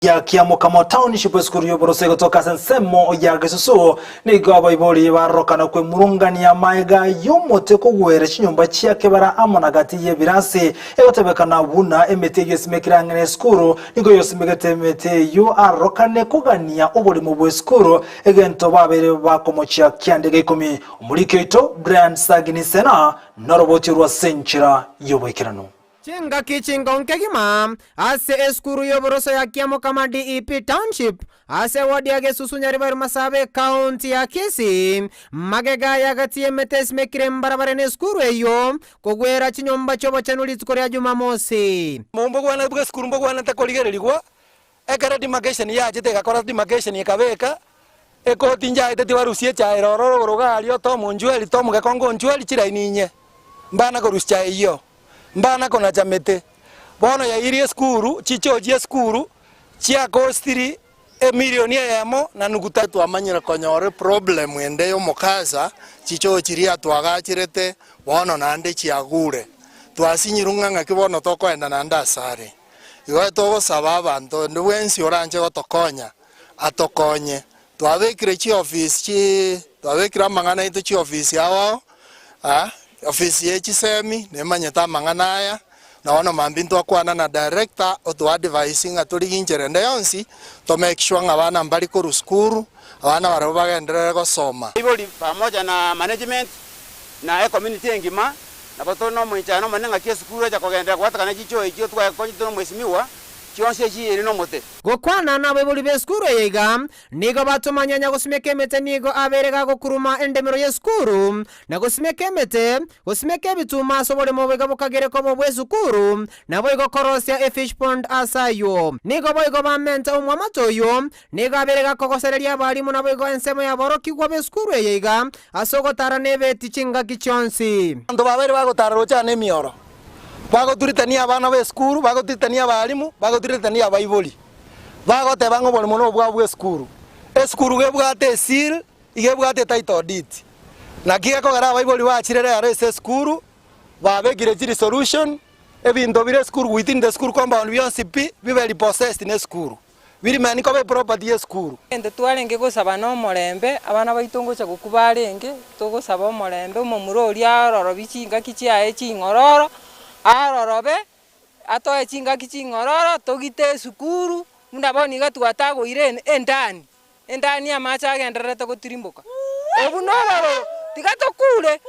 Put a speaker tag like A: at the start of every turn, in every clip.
A: Ya Kiamokamo Township esukuru y'oboroso egotoka ase ensemo ya Gesusu nigo abaibori barorokana kwemurungania maega y'omote kogwera chinyomba chia kebara amo na gati y'ebirasi egotebekana buna emete eyio esimekire ang'e nesukuru nigo yosimegete emete eyio arorokane kogania oborimo bw'esukuru egento babeire bakomochia kianda egeikomi Omoriki oito Brian Sagini Sena noroboti orwa ase enchera y'oboikeranu.
B: Chingaki chinkongu kegima ase esukuru y'oboroso ya Kiamokama DEP Township ase ewodi ya Gesusu Nyaribari Masaaba ekaunti ya Kisii, magega y'agati y'emete esimekire mbarabare nesukuru eyio kogwera chinyomba chi'obochenu rituko ria Jumamosi.
C: Mbogwana bw'esukuru mbogwanete korigererigwa, ekero demarcation yachete egakora demarcation ekabeka, ekoti nchaete tibarusia echae ere ororo igoro iga aria Tom Onchweri, Tom Gekongo Onchweri chiraini inye, mbana korusia chae eyio. Mbana konacha mete. Bono yairie esukuru, chichoo chi'esukuru chiakostiri emilioni eyemo na nuguta.
D: Twamanyire konyora eproblem ende y'omokasa, chichoo chiria twagachirete bono naende chiagure. Twasinyirwe ng'a ng'aki bono tokoenda naende asare. Igo togosaba abanto onde bwensi oranche gotokonya, atokonye. Twabekire chiofisi chi twabekire amang'ana aito chiofisi ao ao, aa, ofisi ye chisemi nemanyete amang'ana aya, na bono mambia ntwakwana na director otoadvise ng'a torigie inchera ende yonsi, to make sure ng'a abana mbari korwa sukuru, abana barabwo bagenderere gosoma.
E: Abaibori pamoja na management na ecommunity engima nabo tore nomoichano omonene ng'aki esukuru echa kogenderera goatekana chichoo echio twakonyetwe nomwesimigwa chionsi echi ere nomote.
B: Gokwana nabaibori b'esukuru eye iga, nigo batomanya nyagosimeka emete nigo abeire gagokuruma endemero y'esukuru, na gosimeka emete, gosimeka ebituma ase oboremo boigo bokagere koba obw'esukuru, naboigo korosia efish pond ase ayio. Nigo boigo bamente omwamate oyio, nigo abeire gakogosereria abalimu naboigo ensemo y'aborokigwa b'esukuru eye iga, ase ogotara nebeti chingaki chionsi.
C: Abanto babeire bagotara roche aa nemioro. Bagoturitania abana b'esukuru, bagoturitania abalimu, bagoturitania abaibori, bagoteba ng'a oboremo nobwabo bw'esukuru. Esukuru iga ebwate eseal, iga ebwate etitle deed. Naki gekogera abaibori bachire rero ase esukuru, babekire chiresolution, ebinto bire esukuru within the school compound bionsi pi, bibe repossessed na esukuru. Birimani koba eproperty y'esukuru.
F: Egento twarenge gosaba nomorembe, abana baito ngocha gokwa barenge, togosaba omorembe, omomura oria arorobie chingaki chiaye ching'ororo, arorobe, atoe chingaki ching'ororo, togite esukuru, buna bono iga twatagoire endani, endani amache agendererete gotirimboka, obwo nobororo, tiga tokure.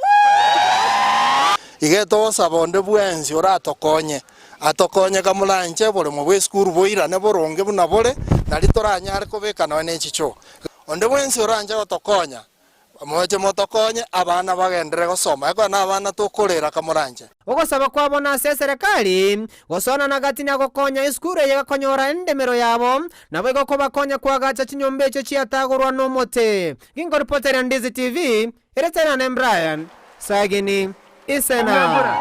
D: Iga togosaba onde bwensi oratokonye, atokonye kamoranche oboremo bw'esukuru boirane boronge buna bore, nario toranyare kobeka nonya ne chichoo. Onde bwensi oranche gotokonya, moche motokonye, abana bagenderere gosoma, ekero nabana tokorera kamoranche.
B: Ogosaba kwabo nase eserekari, gosoana na gati na gokonya esukuru eye gakonyora endemero yabo, naboigo kobakonya koagacha chinyomba echio chiatagorwa nomote. Ginkoripoteria Ndizi TV, ere Terane Brian, Sagini, Isena.